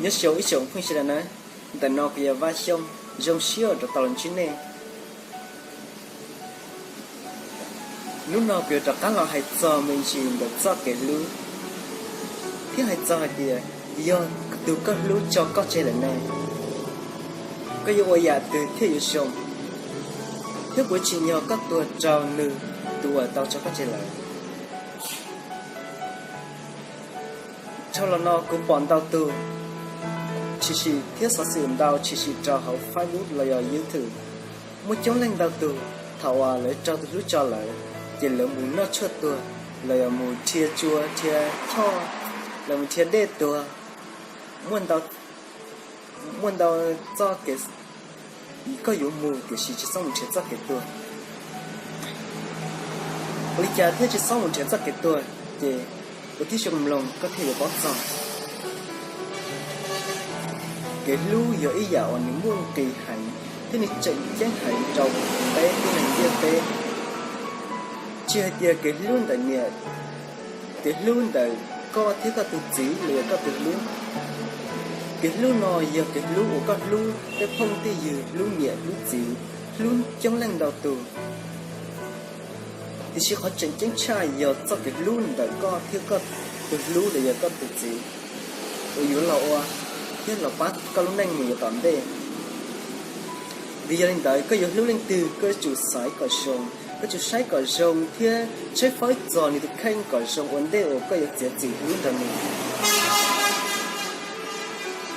Nyob zoo ib tsoom phooj ywg sawv daws na, ntawm no kuv yog Vaj Xyooj, zoo siab uas rov tau los ntsib nej. Hnub no kuv yuav rov qab los hais txog me ntsis ntawm txoj kev hlub, thiab hais txog hais tias yog tus koj hlub tso koj tseg lawm ne, koj yuav ua yam twg thiaj yuav zoo, thiab puas tsim nyog koj tuag rau nws tus uas tau tso koj tseg lawm. Dhau los no kuv pom ntau tus tshwm sim thiab xov xwm ntau tshwm sim rau hauv Facebook los yog YouTube. Muaj coob leej ntau tus thaum uas lawv raug tus hlub tso lawm, ces lawv mus noj tshuaj tuag, los yog mus dhia tsua dhia choj, los mus dhia dej tuag. Muaj ntau txoj kev koj yuav mus tiam sis tsis txhob mus nrhiav txoj kev tuag. Ua li cas thiaj tsis txhob mus nrhiav txoj kev tuag? Ces ua tib zoo mloog koj thiaj yuav paub txog. Kev hlub yog ib yam uas nws muaj nqis heev thiab nws tseem ceeb heev rau peb tib neeg ntiaj teb. Tsis hais tias kev hlub ntawm niam, kev hlub ntawm koj thiab koj tus txiv los yog koj tus hlub. Kev hlub no yog kev hlub uas koj hlub tej phooj tej ywg, hlub niam hlub txiv, hlub coob leej ntau tus. Tiam sis qhov tseem ceeb tshaj yog txoj kev hlub ntawm koj thiab koj tus hlub los yog koj tus txiv uas yuav los ua thiab los pab koj lub neej mus yav tom ntej. Vim yog li ntawd koj yuav hlub leej twg koj yuav tsum xaiv kom zoo, koj tsum saib kom zoo thiab tshaib fawb txog nws tus kheej kom zoo ua ntej uas koj yuav txiav txim hlub nrog nws.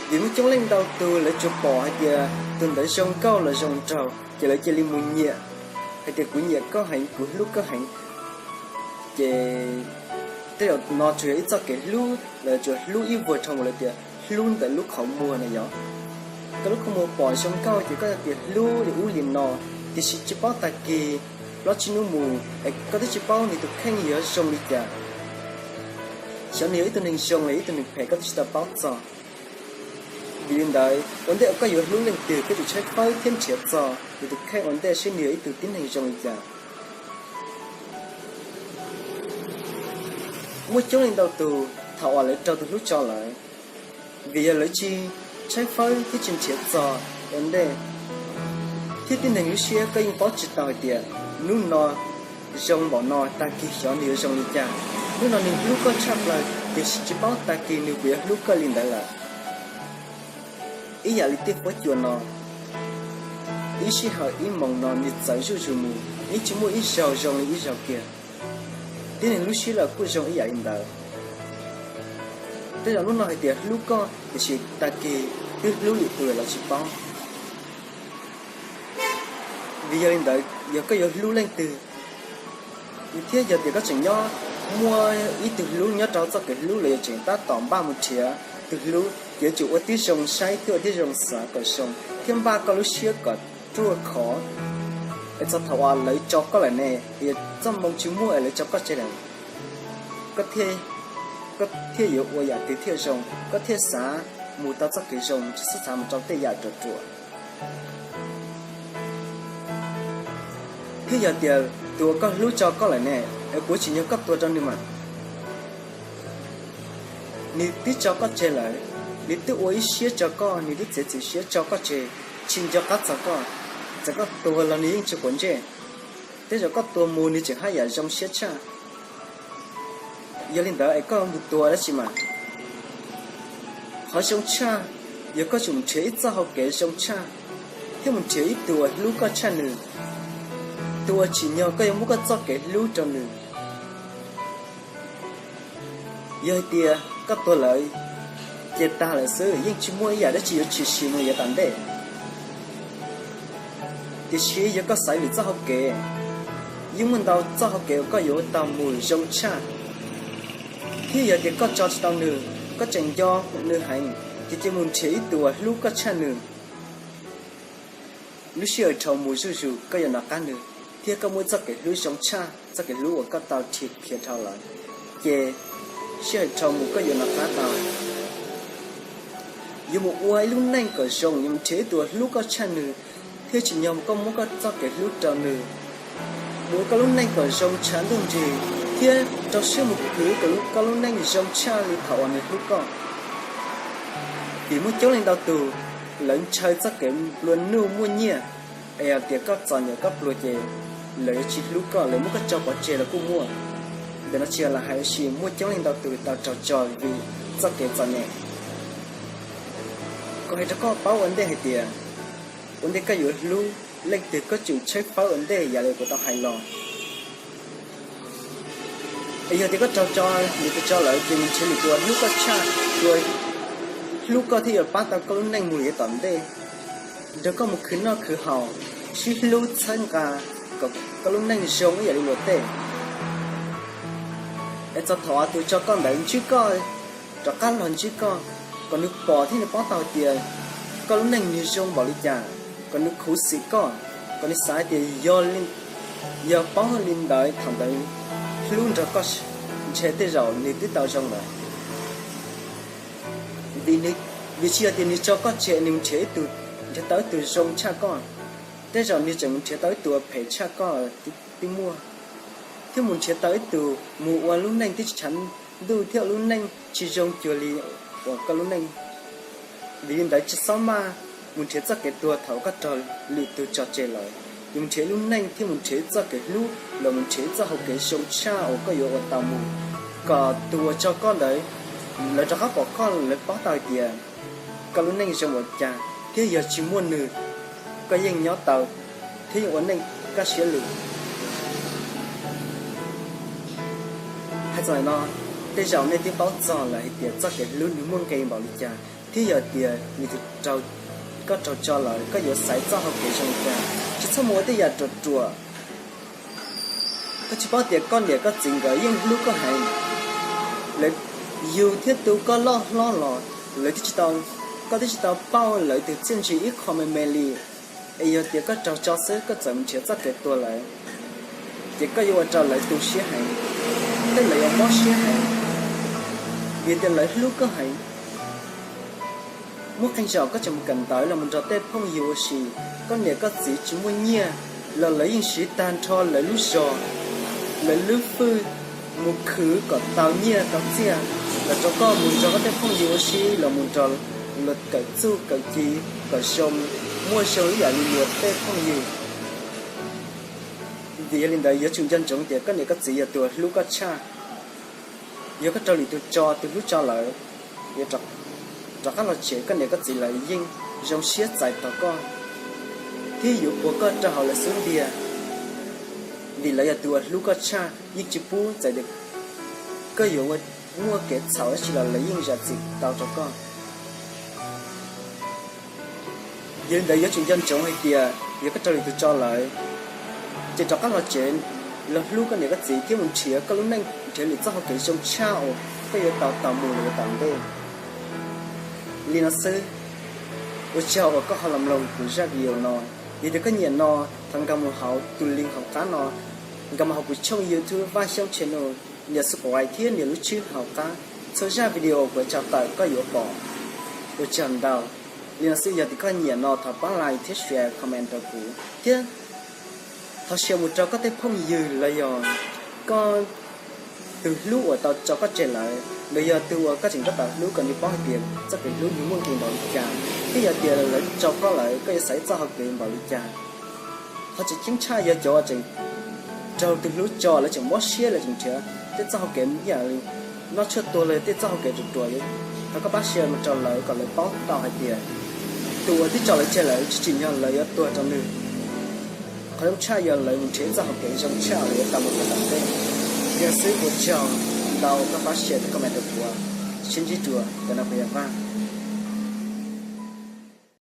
Vim muaj coob leej ntau tus lawv tsuas pom hais tias tus ntawd zoo nkauj los zoo nraug ces lawv cia li mus nyiam hais tias kuv nyiam koj heev, kuv hlub koj heev. Ces tej zaum no tsuas yog ib txoj kev hlub, lawv tsuas hlub ib vuag dhau mus lawm tias hlub ntawm lub qhov muag na yog. Koj lub qhov muag pom zoo nkauj ces koj tias hlub li ub li no, tiam sis tsis paub tag kis plaub tsib hnub mus es koj twb tsis paub nws tus kheej yuav zoo li cas. Xyov nws yog ib tug neeg zoo los ib tug neeg phem koj twb tsis tau paub txog. Vim li ntawd ua ntej uas koj yuav hlub leej twg koj tsum tshaib fawb thiab nrhiav txog nws tus kheej ua ntej seb nws yog ib tug tib neeg zoo li cas. Muaj coob leej ntau tus thaum uas lawv raug tus hlub tso lawm, vim yog lawv tsis tshaib fawb thiab tsis nrhiav txog ua ntej. Thiab tib neeg lub siab koj yeej paub tsis tau hais tias hnub no zoo npaum no tag kis xyov nws yuav zoo li cas. Hnub no nws hlub koj tshaj plaws tiam sis tsis paub tag kis nws puas yuav hlub koj li ntawd lawm. Ib yam li tej huab cua no, ib sij hawm ib moos no nws txawv zuj zus mus, yeej tsis muaj ib zaug zoo li ib zaug kiag. Tib neeg lub siab los kuj zoo ib yam li ntawd. Tej zaum hnub no hais tias hlub koj tiam sis tag kis twb hlub lwm tus los tsis paub. Vim yog li ntawd yog koj yuav hlub leej twg, thiab yog tias koj tseem nyob muaj ib tug hlub nyob rau txoj kev hlub los yog tseem tab tom npaj mus nrhiav tus hlub, ces yuav tsum ua tib zoo saib thiab ua tib zoo xav kom zoo thiab npaj koj lub siab kom ruaj khov. Es txog thaum uas lawv tso koj lawm ne, es txoj hmoo tsis muaj es lawv tso koj tseg lawm, koj thiaj yuav ua yam twg thiaj zoo, koj thiaj xav mus tau txoj kev zoo tsis txhob xav mus rau tej yam ruam ruam. Thiab yog tias tus uas koj hlub tso koj lawm ne, es puas tsim nyog koj tuag rau nws mas? Nws twb tso koj tseg lawm, nws twb ua ib siab tso koj, nws twb txiav txim siab tso koj tseg, tsis nco qab txog koj. Txawm koj tuag los nws yeej tsis quav ntsej. Tej zaum koj tuag mus nws tseem haj yam zoo siab tshaj. Yog li ntawd es koj mus tuag dab tsi mas? Qhov zoo tshaj yog koj tsum mus nrhiav ib txoj hau kev zoo tshaj, thiab mus nrhiav ib tug uas hlub koj tshaj nws, tus uas tsim nyog koj yuav muab koj txoj kev hlub rau nws. Yog hais tias koj tuag lawm, ces tag lawm xwb, yeej tsis muaj ib yam dab tsi yuav tshwm sim mus yav tom ntej. Tiam sis yog koj xaiv lwm txoj hau kev, yeej muaj ntau txoj hau kev uas koj yuav tau mus zoo tshaj. Thiab yog tias koj tso tsis tau nws, koj tseem nco nws heev, ces cia mus nrhiav ib tug uas hlub koj tshaj nws. Lub sij hawm dhau mus zuj zus koj yuav nov qab nws, thiab koj muaj txoj kev hlub zoo tshaj txoj kev hlub uas koj tau dhia khiav dhau lawm, ces sij hawm dhau mus koj yuav nov qab tau. Yuav mus ua ib lub neej kom zoo, yuav mus nrhiav ib tug uas hlub koj tshaj nws, thiab tsim nyog koj muab koj txoj kev hlub rau nws. Mus ua koj lub neej kom zoo tshav ntuj nrig, thiab rau siab mus khwv kom koj lub neej zoo tshaj li thaum uas nws hlub koj. Vim muaj coob leej ntau tus, lawv ntshaw txoj kev nplua nuj muaj nyiaj, es yog tias koj txom nyem koj pluag ces lawv yuav tsis hlub koj, lawv muab koj tso pov tseg los kuj muaj. Ntawm no tsis yog lam hais, tab sis muaj coob leej ntau tus tau raug tso vim txoj kev txom nyem. Kuv hais rau koj paub ua ntej hais tias, ua ntej koj yuav hlub leej twg koj tsum tshawb fawb ua ntej yam li kuv tau hais los. Es yog tias koj raug tso, nws tus tso lawm ces nws nrhiav nws tus uas hlub koj tshaj, tus uas hlub koj thiaj yuav pab tau koj lub neej mus li tom ntej, nrog koj mus khwv noj khwv haus, sib hlub txhawb nqa kom koj lub neej zoo ib yam li luag tej. Es txog thaum tus tso koj ntawd ntsib koj, rov qab los ntsib koj, kom nws pom thiab nws paub tau tias koj lub neej nws zoo npaum li cas, kom nws khuv xim koj, kom nws xav tias yog paub li ntawd thaum ntawd hlub nrog koj ntshe tej zaum nws twb tau zoo lawm. Vim tsis yog tias nws tso koj tseg nws mus nrhiav ib tug, nrhiav tau ib tug zoo tshaj koj, tej zaum nws tseem mus nrhiav tau ib tug uas phem tshaj koj twb muaj, thiab mus nrhiav tau ib tug mus ua lub neej twb tsis tshav ntuj thiab ua lub neej tsis zoo cuag li uas koj lub neej. Vim li ntawd tsis txhob maj mus nrhiav txoj kev tuag thaum koj raug lwm tus tso tseg lawm. Yuav mus nrhiav lub neej thiab mus nrhiav txoj kev hlub los mus nrhiav txoj hau kev zoo tshaj uas koj yuav ua tau mus, kom tus uas tso koj ntawd lawv rov qab pom koj, lawv paub tau hais tias koj lub neej zoo npaum cas thiab yog tsis muaj nws, koj yeej nyob tau thiab yeej ua neej kaj siab lug. Hais txog ntawm no, tej zaum nej twb paub txog lawm hais tias txoj kev hlub nws muaj nqis npaum li cas thiab yog tias nws tus, koj raug tso lawm koj yuav xaiv txoj hau kev zoo li cas. Tsis txhob mus ua tej yam ruam ruam. Koj tsis paub tias koj niam koj txiv nkawd yeej hlub koj heev, lawv yug thiab tu koj loj hlob los lawv twb tsis tau, koj twb tsis tau pauj lawv tus txiaj ntsig ib qho me me li. Es yog tias koj raug tso xwb koj txawm mus nrhiav txoj kev tuag lawm, ces koj yuav ua rau lawv tu siab heev, thiab lawv yuav mob siab heev, vim tias lawv hlub koj heev. Muaj qee zaum koj tseem mus kawm ntawv los mus nrog tej phooj ywg ua si, koj niam koj txiv tsis muaj nyiaj los lawv yeej siv tag nrho lawv lub zog, lawv lub fwj mus khwv kom tau nyiaj tau txiaj los rau koj mus nrog koj tej phooj ywg ua si los mus nrog luag kawm txuj kawm ci kom zoo, muaj zoo ib yam li luag tej phooj ywg. Vim yog li ntawd yuav tsum nco ntsoov tias koj niam koj txiv yog tus uas hlub koj tshaj. Yog koj raug lwm tus tso, tus hlub tso lawm, yuav rov qab los tsev koj niam koj txiv lawv yeej zoo siab txais tos koj thiab yuav puag koj rau hauv lawv xub ntiag, vim lawv yog tus uas hlub koj tshaj, yeej tsis pub txawm tias koj yuav muaj kev txhaum dab tsi los lawv yeej zam txim tau rau koj. Yog li ntawd yuav tsum nco ntsoov hais tias yog koj raug lwm tus tso lawm, ces rov qab los tsev, los hlub koj niam koj txiv thiab mus nrhiav koj lub neej, nrhiav lwm txoj hau kev zoo tshaj uas koj yuav tau tau mus los yav tom ntej. Li no xwb, ua tsaug uas koj ho los mloog kuv zaj video no. Yog tias koj nyiam no, thov nkag mus hauv tus link hauv qab no, nkag mus hauv kuv channel YouTube Vaj Xyooj Channel, nias subscribe thiab nias lub tswb hauv qab, txhua zaj video kuv tso tawm koj yuav pom. Ua tsaug ntau. Li no xwb, yog tias koj nyiam no thov pab like thiab share comment rau kuv thiab thov share mus rau koj tej phooj ywg los yog koj tus hlub uas tau tso koj tseg lawm los yog tus uas koj tseem tab tom hlub kom nws paub hais tias txoj kev hlub nws muaj nqis npaum li cas thiab yog tias lawv tso koj lawm koj yuav xaiv txoj hau kev npaum li cas. Qhov tseem ceeb tshaj yog cov uas tseem raug tus hlub tso lawv tseem mob siab lawv tseem nrhiav tej txoj hau kev ib yam li noj tshuaj tuag los yog tej txoj hau kev ruam ruam, thov koj pab share mus rau lawv kom lawv paub tau hais tias tus uas twb tso lawv tseg lawm tsis tsim nyog lawv yuav tuag rau nws. Qhov zoo tshaj yog lawv mus nrhiav txoj hau kev zoo tshaj lawv yuav tau mus rau tom ntej. Yog xwb ua tsaug ntau koj pab share thiab comment rau kuv. Sib ntsib dua, ntawm no kuv yog Vaj.